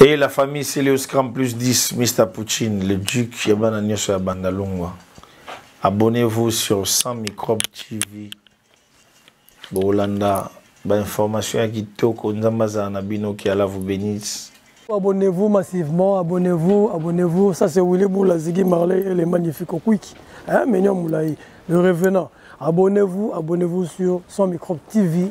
Et la famille Célios Scram plus 10, Mr. Poutine, le Duc Yabana Nyoso ya Bandalungwa. Abonnez-vous sur 100 Microbes TV. Bolanda, ba information ya kitoko, Nzambe azala na bino, que Allah vous bénisse. Abonnez-vous massivement, abonnez-vous, abonnez-vous. Ça c'est Willy Boula, Ziggy Marley et les magnifiques Quick. Hein, Mignon Moulaï, le revenant. Abonnez-vous, abonnez-vous sur 100 Microbes TV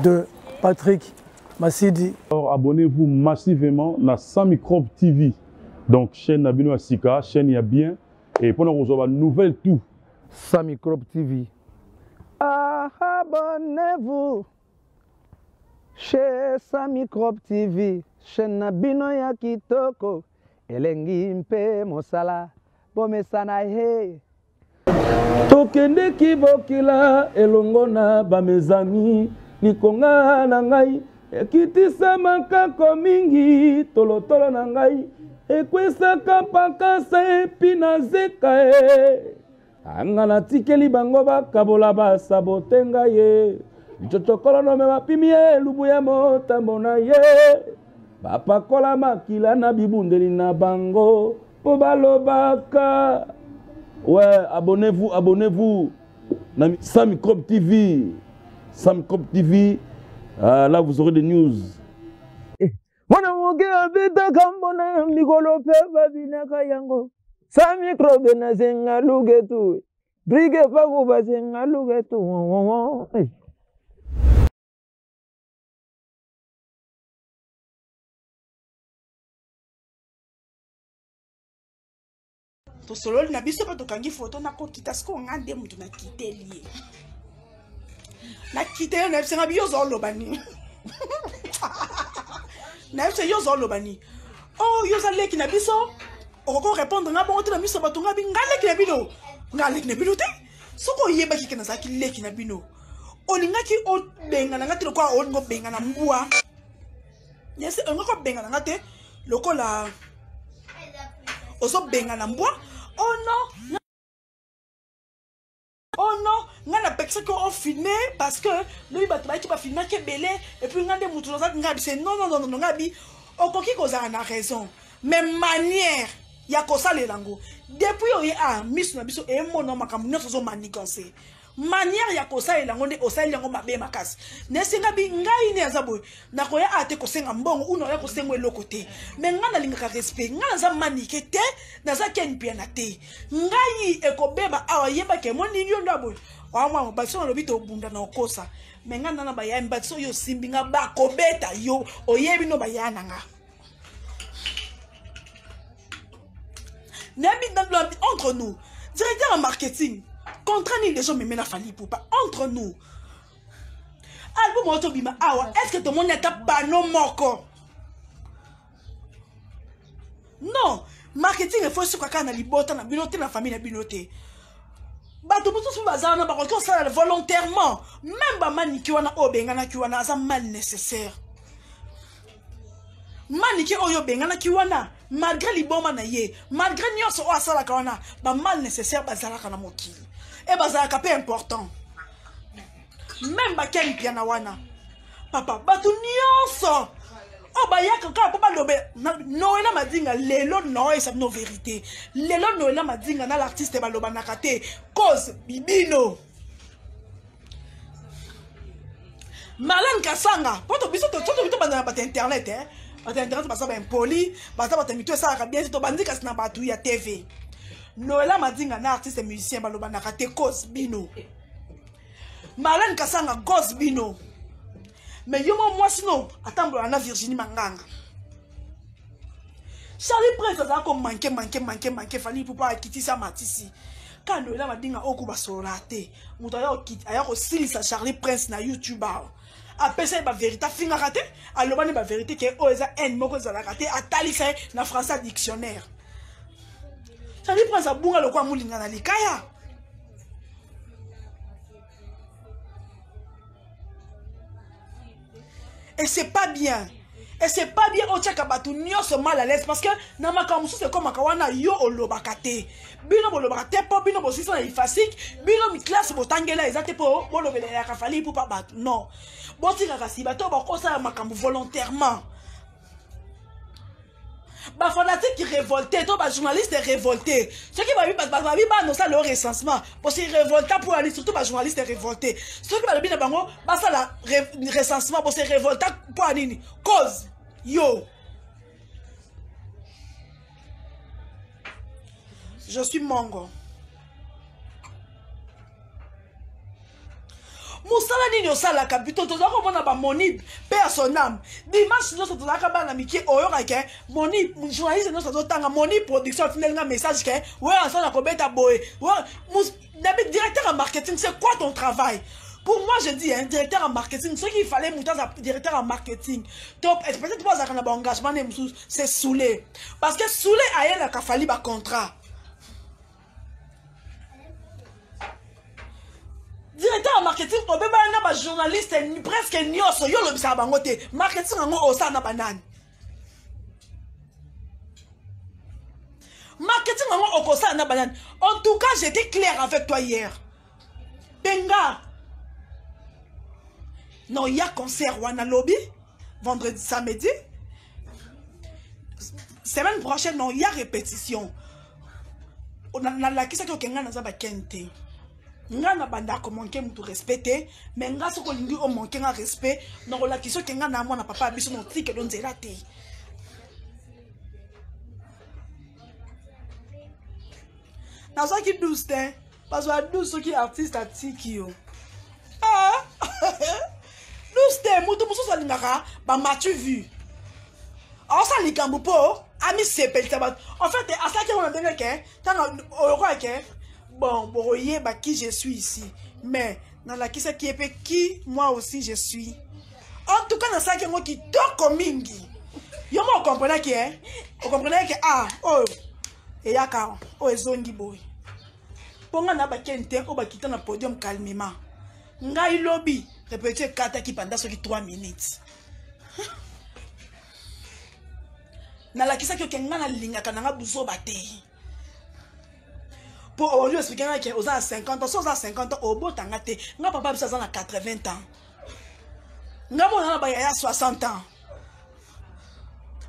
de Patrick Massidi. Alors abonnez-vous massivement na 100 Microbes TV. Donc chaîne na bino ya sika, chaîne ya bien et pour nous recevoir nouvelle tout. 100 Microbes TV. Ah, abonnez-vous chez 100 Microbes TV, chaîne na bino ya kitoko, elengi mpe mosala, bomesana he. Tokendeki bokila elongo na bamezami, likonga na ngai ekitisa makako mingi, tolotolo na ngai ekwesaka mpakasa epi na zeka e. Anga natikeli bango bakabola basabote ngai ye, licocokolo me bapimi ye elubu ya motambo na ye, bapakola makila na bibundeli na bango po balobaka. Ouais, abonnez-vous, abonnez-vous na Sans Microbe TV. Sans Microbe TV, là vous aurez des news. Mwana moke abetaka mbona mikolo mpe babinaka yango. Sans Microbe na zenga lugetu. Brige paku bazenga lugetu. Tosololi na biso mpe tokangi foto, nakokita sikoyo nga nde moto nakiteli ye, nakiteli ye, nayebisa nga bi yo oza oloba nini, nayebisa yo oza oloba nini, oh yo oza leki na biso, okoki korépondre nga bongo te na miso ya bato. Nga bi nga leki na bino, nga leki na bino te. Soki oyebaki ke nazalaki leki na bino, olingaki obengana nga te lokola olingi obengana mbwa. Yes, olingaki obengana nga te lokola ozobengana mbwa. Oh non, oh non, nga napekisaki ofilme parce que lobi bato bayaki bafilmaki ebele, et puis nga nde motu nazalaki. Nga bi se non, non, non, non, nga bi okoki kozala na raison, mais manière ya kosalela yango depuis oye a miso na biso emona makambo nyonso ozomaniganse, manière ya kosalela yango nde osaleli yango mabe makasi. Naesenga bi ngai nde aza boye, nakoya a te kosenga mbongo una oya kosenga eloko te, me ngai nalingaka respect. Ngai naza manike te, naza ken piana te. Ngai ekobeba awa, yebaki emoni yo ndo boye wamwa mobali. So nalobi tobunda na okosa, me ngai nana bayaya mibali, so oyo osimbi nga bakobeta yo, oyebi no bayaya na nga. Nayebi entre nous, directeur en marketing, contrat nini déjà omeme na Fally Ipupa? Entre nous, album oyo tobima awa, est ce que tomoni ata panneau moko? Non, marketing efo esuka kaka na libota na bino te, na famille na bino te. Bato mosusu baza wana bakoki kosala volontairement. Même bamaniki wana oyo obenganaki wana aza mal nécessaire. Manike oyo obenganaki wana, malgré liboma na ye, malgré nyonso oyo asalaka wana, bamal nécessaire bazalaka na mokili e bazalaka mpe important. Même bakeni piana wana, papa, bato nyonso oyo bayaka kaka mpo balobela Noela Madinga lelo, noyesa bino vérité, lelo Noela Madinga na l'artiste balobanaka te, cause bibino. Marlène Kasanga, po to biso to to tobanda na bato ya internet, eh? Bato ya internet baza baimpoli, baza bato ya mito esalaka bien te. Tobandi kasi na bato ya TV. Noela Madinga na artiste musicien balobanaka te, cause bino. Marlène Kasanga, cause bino. Mais yo mwa mwasi no atambolaka na Virginie Manganga. Charlie Prince azala ko manke manke manke manke Fally Ipupa akitisa matisi ka Noela Madinga oyo basolola te. Moto aya kosilisa Charlie Prince na YouTube awa, apesa ye baverité, afingaka te, aloba nde baverité ke oyo eza haine moko ezalaka te, atalisa ye na français dictionnaire. Charlie Prince abunga lokola molinga na likaya. Et c'est pas bien, et c'est pas bien otiaka bato nyonso mal à l'aise, parce que na makambo mosusu ekomaka wana, yo olobaka te, bino bolobaka te, mpo bino bosilisa na ifasike, bino miklasse botangela eza te mpo bolobelelaka Fally Ipupa bato. Non, botikaka si bato oyo bakosala makambo volontairement. Ba fanatique révolté to ba journaliste révolté. Soki babi babi bana osala yo recensement parce que révolta pour aller surtout ba journaliste révolté. Soki balobi na bango basala recensement parce que révolta pour nini? Cause yo. Je suis mongo. Mosala nini osalaka bito tozalaka komona bamonib mpe ya son âme dimanche nyonso tozalaka bana mike oyoka ke moni journaliste nyonso azotanga moni production atindeli nga message ke oyo asala kobeta boye nabi directeur en marketing, c'est quoi ton travail? Pour moi, je dis, hein, directeur en marketing, ce qu'il fallait, directeur en marketing, top, peut-être pas un engagement, c'est Soulé. Parce que Soulé a eu la fali ba contrat. Directeur en marketing, obeba na ba journaliste presque nyonso, yo lobisa bango te. Marketing yango osala na banani. Marketing yango okosala na banani. En tout cas, j'étais clair avec toi hier. Benga. Non, il y a concert wana lobby vendredi, samedi. Semaine prochaine, non, il y a répétition. Nalakisaki okenga naza bakene te. Nga na banda komanke mutu respect te, mais nga soki olingi omanke nga respect, nakolakisa okenga na mwana papa biso na otikelo nzela te. Nazwaki 12 te, bazwa 12 soki artiste atiki yo. Ah! 12 te, mutu mosusu alingaka ba matu vu. Aosala likambo mpo amisepelisa bato. En fait, asalaki yango na ndenge ke ntango oyokoka ke bon, bokoyeba qui je suis ici. Mais nalakisaki ye mpe qui moi aussi je suis. En tout cas, nasalaki yango kitoko mingi. Yo moko okomprenaki, eh? Okomprenaki ke ah, oyo eyaka oyo ezongi boye. Mpo nga na bakeni te oyo bakita na podium calmement. Ngai lobi répétition ekataki pendant soki 3 minutes. Nalakisaki oke nga nalingaka nanga buzoba te. Po oyo expliquer nga ke oza na 50 ans, so oza na 50 ans obotanga te. Nga papa biso aza na 80 ans. Nga mona na bayaya 60 ans.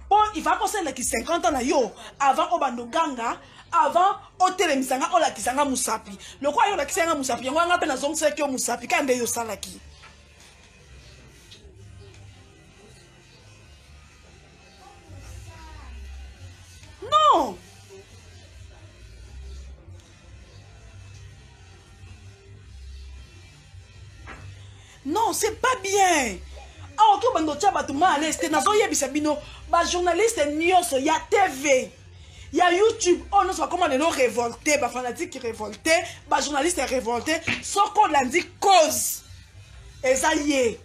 Po il va kosalelaki 50 ans na yo avant obanda oganga, avant otelemisa nga olakisa nga mosapi. Lokola yo olakisa nga mosapi, yango nga mpe nazongiselaki yo mosapi kaka nde yo osalaki. Non! Non, c'est pas bien. Awa to bando tia bato mal à l'aise te, nazoyebisa bino ba journaliste nyonso ya TV, ya YouTube, oyo nyonso bakoma lelo révolté, ba fanatique révolté, ba journaliste révolté, soko olandi cause eza ye.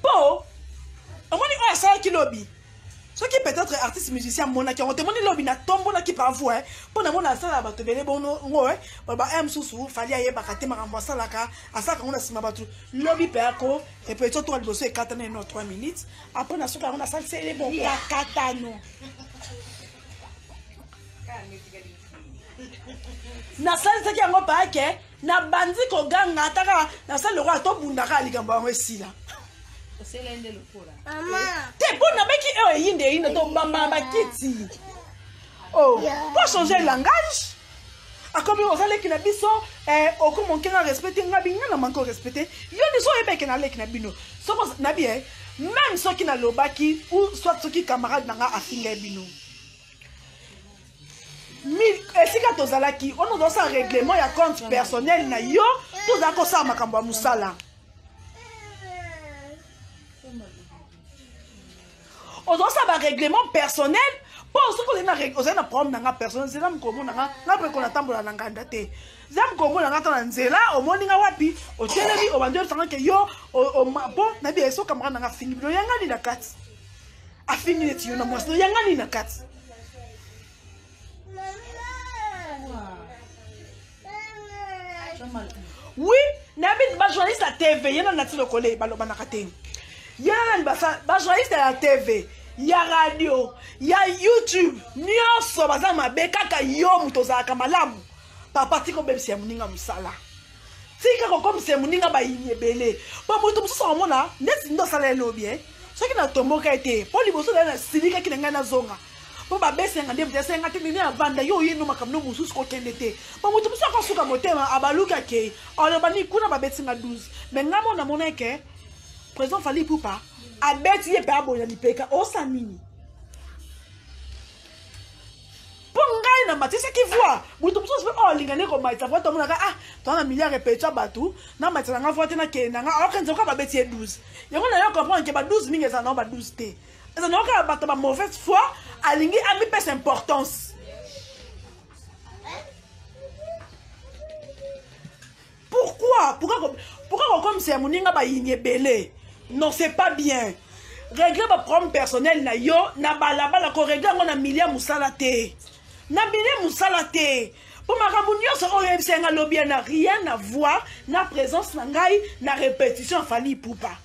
Po omoni oyo asalaki lobi, soki peut-être artiste musicien amonaki yango te, omoni lobi natombolaki bravo, eh, mpo namona asala bato ebele bongo, eh, baloba, eh, mosusu Fali ayebaka te makambo asalaka, asalaka yango na nsima bato. Lobi mpe ako répétition toka liboso ekatana eno 3 minutes après na suka yango nasaliseli bokakatano. Nasalisaki yango pake nabandi koganga ataka nasali lokola tobundaka likambo yango esila te, mpo nabeki oyo eyinde eyinde tobamba bakiti. Oh, po changer langage akomi oza leki na biso, eh, okomonke nga respecte nga binga na manke orespecte yo nyonso oyebeke na leki na bino. Soko nabi, eh, même soki nalobaki ou soit soki camarade na nga afinga bino esika tozalaki wana, ozosala règlement ya compte personnel na yo, tozala kosala makambo ya mosala, ozosala barèglement personnel. Mpo soki ozali na problème na nga personnel, nzela mokolo omona nga, nga mpe kona tambola na nganda te. Nzela mokolo omona nga ta na nzela, omoni nga wapi otelemi, obandi oyebisanga ke yo mpo nayebi eso camarade na nga afingi bino, yangani na kati, afingi neti yo na mwasi no, yangani na kati. Oui, nayebi bajournaliste ya TV ye na nati lokole balobanaka te. Ye na nani bajournaliste ya TV, ya radio, ya YouTube nyonso baza mabe, kaka yo moto ozalaka malamu. Papa, tika obebisa ya moninga mosala, tika kokomisa ya moninga bayini ebele, po moto mosusu akomona neti nde osala elobi, eh. Soki natomboka ye te mpo liboso na ye nasilikaki na ngai nazonga mpo babesenga nde moto asenga te nini avanda yo oye no makambo no mosusu kokende te mpo moto mosusu akosuka motema abaluki akei aloba nini kuna babeti nga 12 me ngai mona mona eke président Fally Ipupa abeti ye mpe aboya lipeka osa nini mpo ngai namatisaki voi moto mosusu mpe oyo alinga nde komatisa voi tomonaka ah toza na milliard repetition ya bato namatisa na ngai voi te nakende na ngai aokanisa kaka babeti ye 12 yango na yo comprendre ke ba 12 mingi ezala nango ba 12 te eza nango kaka bato ba mauvaise foi alingi amipesa importance Pourquoi Pourquoi pourquoi kokomisa ya moninga bayini ebele Non, c'est pas bien. Régler ba problème personnel na yo na balabala ko régler yango na milieu musala te. Na milieu musala te. mpo makambo nyonso oyo oyebisa nga lobi ya na rien à voir na présence na ngai na répétition ya Fally Ipupa.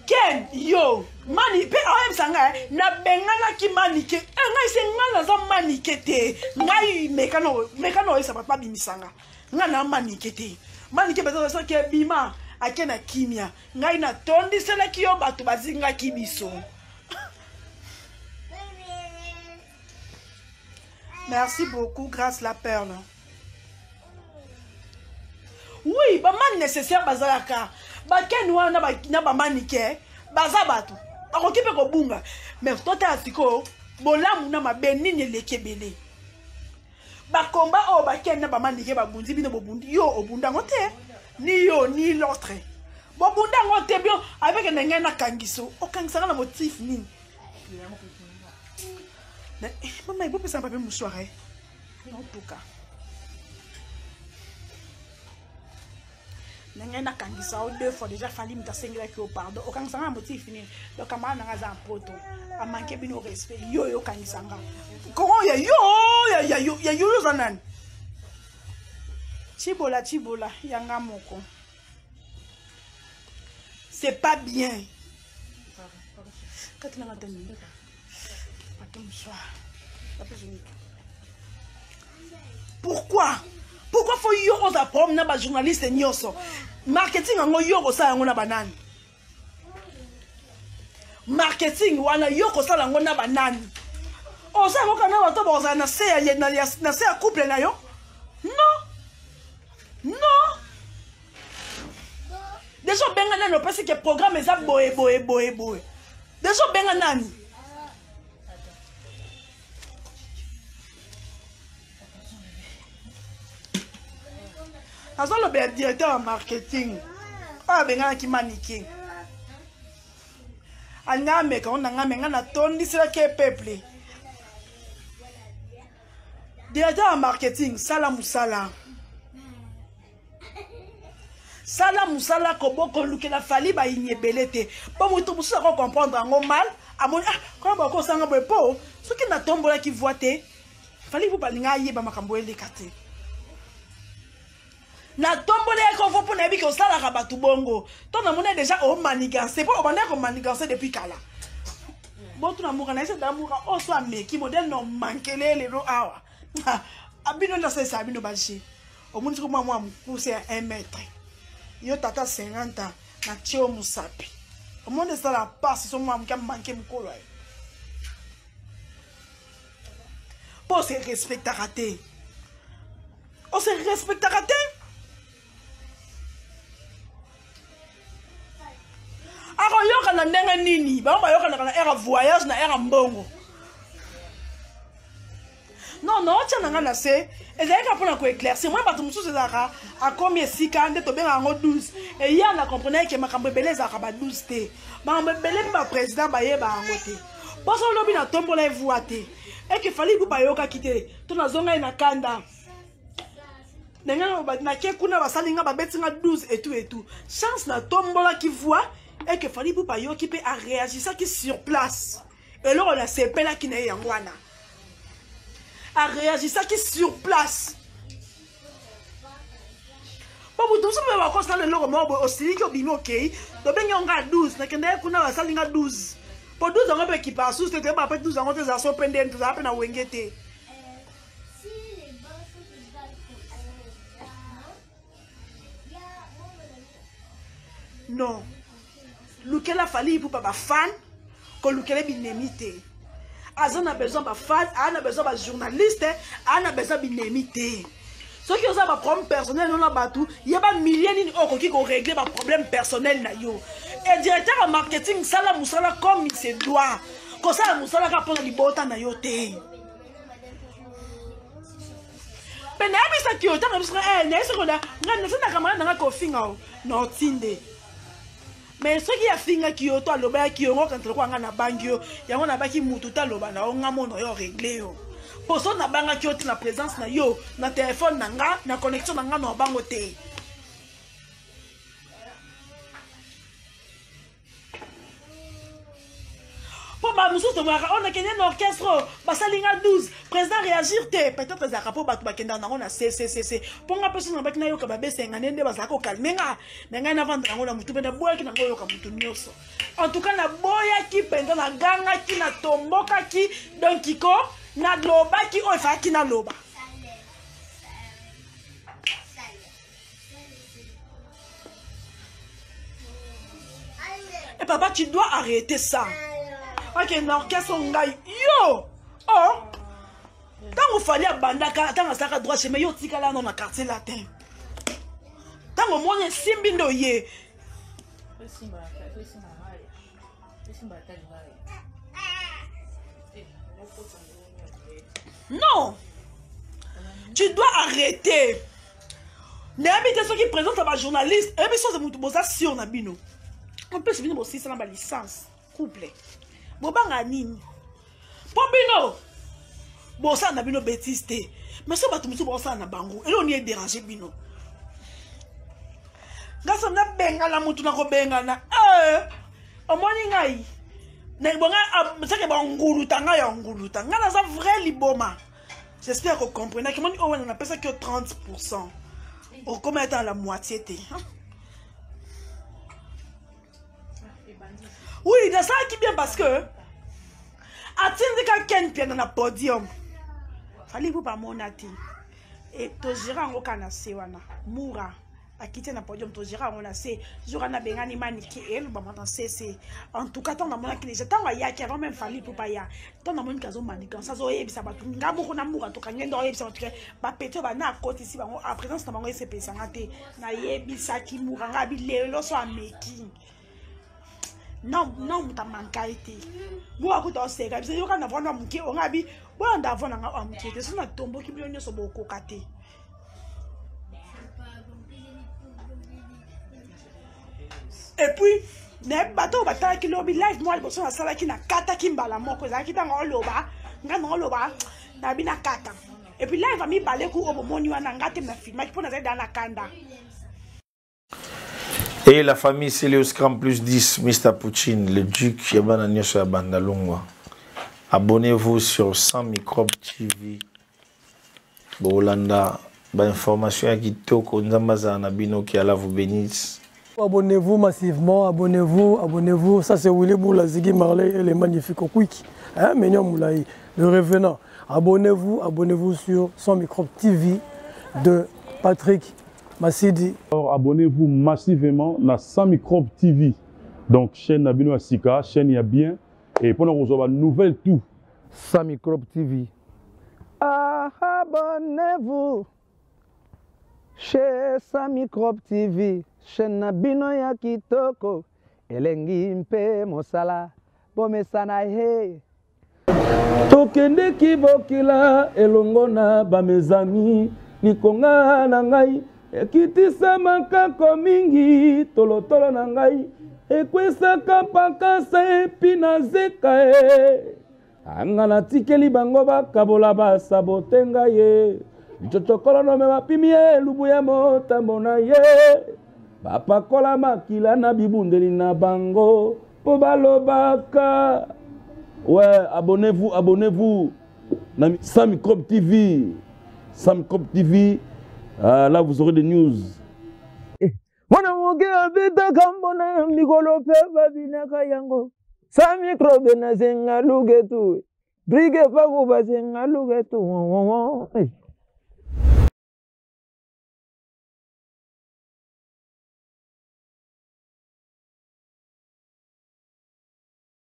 Ken yo mani mpe oyebisa ngai eh, nabenganaki manike eh, ngai se ngai naza manike te ngai mekana oyebisa bato babimisa nga ngai na manike te manike mpenza soki ebima ake na kimia ngai natondiselaki yo bato bazingaki biso merci beaucoup grâce la perle oui bamani nécessaire bazalaka bakeni wana na bamanike baza bato bakoki mpe kobunga mais totala sikoyo bolamu na mabe nini eleki ebele bakomba oyo bakeni na bamanike babundi bino bobundi yo obunda yango te ni yo ni l'autre bobunda yango te bio avec ndenge nakangiso okangisanga na motif nini eh, mama ebopesanga pape mouchoir eh. Naotuka. Na ngai nakangisa yo deux fois déjà Fally moto asengelaki yo pardon. Okangisa nga na motif nini? Donc camarade na nga aza mpoto. A manquer bino respect. Yo yo okangisa nga. Comment ya yo ya ya yo ya yo oza nani? Chibola chibola ya nga moko. C'est pas bien. Kati na nga tani. Pourquoi Pourquoi faut yo oza problème na ba journaliste nyonso? Marketing yango yo kosala yango na banani? Marketing wana yo kosala yango na banani? Oza yango kana bato bakozala na se ya na se ya couple na yo? Non. Non. Deja obenga nani opesi ke programme eza boye boye boye boye. Deja obenga nani? Azolobela directeur ya marketing oyo abenganaki manike alinga ameka ngo na ngai me ngai natondiselaki ye peuple directeur ya marketing sala mosala sala mosala kobokolukela fali bayini ebele te mpo moto mosusu ako comprendre yango mal amoni ah koma bakosanga boye mpo soki natombolaki voi te fali mpo balinga ayeba makambo eleka te natombolaki kovo mpo nayebi ke osalaka bato bongo to namoni deja omaniganse mpo obandaki komaniganse depuis kala botuna moka na ye se damoka oyo so ameki modele na omankele lelo awa bino nde asalisa bino baje omoni soki mwa mwa mokuse ya 1 mètre yo tata 50 ans na tie yo mosapi omoni esala mpasi so mwa moke amanke mokolo aye mpo ose respectaka te ose respectaka te akoyokana ndenge nini bango bayokanaka na aire ya voyage na aire ya mbongo non non otya na ngai na se ezali kaka mpona koéclaircir mwa bato mosusu ezalaka akomi esika nde tobengaka yango 12 eya na comprendre ke makambo ebele ezalaka ba 12 te makambo ebele mpe baprésident bayeba yango te mposo olobi na tombola evua te eke fali ibu bayokaki te to nazonga ye na kanda ndenge nake kuna basali nga babeti nga 12 etu etu chance natombolaki voi eke fali ibu bayoki mpe areagisaki sur place eloko nasepelaki na ye yango wana areagisaki sur place po moto mosusu mpe bakosala eloko moko boye osiliki obimi okei tobengi yango nga 12 nakendaki kuna basali nga 12 po 12 yango mpe ekipaka susu te toyeba mpe 12 yango te ezala so mpe ndeni tozala mpe na wenge te. Non, lukela Fally Ipupa bafan, kolukela binemi te. Aza na besoin bafan, aza na besoin bajournaliste, aza na besoin binemi te. Soki oza baproblème personnel no na bato, yeba milie nini oyo okoki koregle baproblème personnel na yo. E directeur ya marketing, sala mosala comme il se doit. Kosala mosala kaka mpona libota na yo te. Mpe nayebisaki yo ntango nayebisaka eh, nayebisaki yo ngai nasi na camarade na ngai kofinga o na otinde. Mais soki afingaki yo to alobaki yo, ngo kanisa lokola ngai nabangi yo, yango nabaki mutu te aloba na yo, ngai mona yo regle yo. Poso nabangaki yo te na présence na yo, na téléphone na nga, na connexion na nga na bango te. Mpo bamosusu tomonaka oyo nakende na orchestre oyo basali nga 12 président réagir te, peut-être ezalaka mpo bato bakendaka nango na ccc. Mpo nga mpe soki nabaki nayoka babesenga nde nde bazalaka kokalme nga me ngai navanda yango na motu mpe naboyaki nango oyoka motu nyonso. En tout cas naboyaki mpenza, nagangaki, natombokaki, donc ko nalobaki oyo efalaki naloba. Et papa, tu dois arrêter ça. Ok, l'orchestre ngai. Yo! Oh! Tango Fally abandaka, tango asalaka droit chemin, yo tikala non na quartier latin. Tango moni esimbi ndo ye. Non! Tu dois arrêter. Nayebi te soki présence ya bajournaliste, eyebi soki moto boza sur na bino. En plus bino bosisa na ba licence couple. Bobanga nini? Po bino bosala na bino bêtise te. Mais so bato mosusu bosala na bango, eloko nini edéranger bino? Nga so nabengana motu na kobengana. Omoni ngai bonga seke banguluta ngai ya nguluta. Ngai naza vrai liboma. J'espère que vous comprenez. Kimoni oyo wana napesaki yo 30%. Okoma ata la moitié te. Oui, nasalaki bien parce que atindika Ken Piana na podium. Fally Ipupa amona te. Et togéra yango kaka na se wana. Mura akiti na podium, togéra yango na se. Jour wana abengani Manike elobama na cc. En tout cas, ntango namonaki déjà, ntango ayaki avant même Fally Ipupa ya, ntango namoniki azomanigance, azoyebisa bato nga moko na Mura, tokangi nde oyebisa bato ke bapeti oyo bana akotisi bango a présence na bango esepesanga te. Nayebisaki Mura nga bilelo so ameki. Non, non, moto amanka ye te. Mura kuta oseka biso yoka na vanda moke, onga bi bolanda avant na nga oyo moke te. So natomboki bino nyonso bokoka te. Et puis nayebi bato oyo batalaki lobi live mwa liboso nasalaki, nakataki mbala moko, ezalaki ntango oloba nga na oloba nayebi nakata. Et puis live ya mibale ku oyo bomoni wana nga te na filmaki mpo nazali daa na kanda. Et la famille, c'est Léo Scram plus 10, Mr. Poutine, le Duc, Yabana Nyoso ya Bandalungwa. Abonnez-vous sur 100 Microbes TV. Bolanda, ba information ya kitoko, Nzambe azala na bino, que Allah vous bénisse. Abonnez-vous massivement, abonnez-vous, abonnez-vous. Ça c'est Willy Boula, Ziggy Marley et les magnifiques Quick. Hein, Mignon Moulaï, le revenant. Abonnez-vous, abonnez-vous sur 100 Microbes TV de Patrick Massidi. Alors abonnez-vous massivement na 100 Microbes TV. Donc chaîne na bino ya sika, chaîne ya bien et pour nous recevoir nouvelle tout. 100 Microbes TV. Ah, abonnez-vous chez 100 Microbes TV, chaîne na bino ya kitoko, elengi mpe mosala, bomesana he. Tokendeki bokila elongo na ba mes amis, likonga na ngai ekitisa makako mingi, tolotolo na ngai ekwesaka mpakasa epi na zeka e. Anga natikeli bango bakabola basabote ngai ye. Ntsotokolo no me bapimi ye elubu ya motambo na ye. Bapakola makila na bibundeli na bango po balobaka. Ouais, abonnez-vous, abonnez-vous na 100 Microbes TV. 100 Microbes TV, là vous aurez des news. Eh, mwana moke abetaka mbona mikolo pe babinaka yango. 100 Microbes na zenga lugetu. Brige paku bazenga lugetu.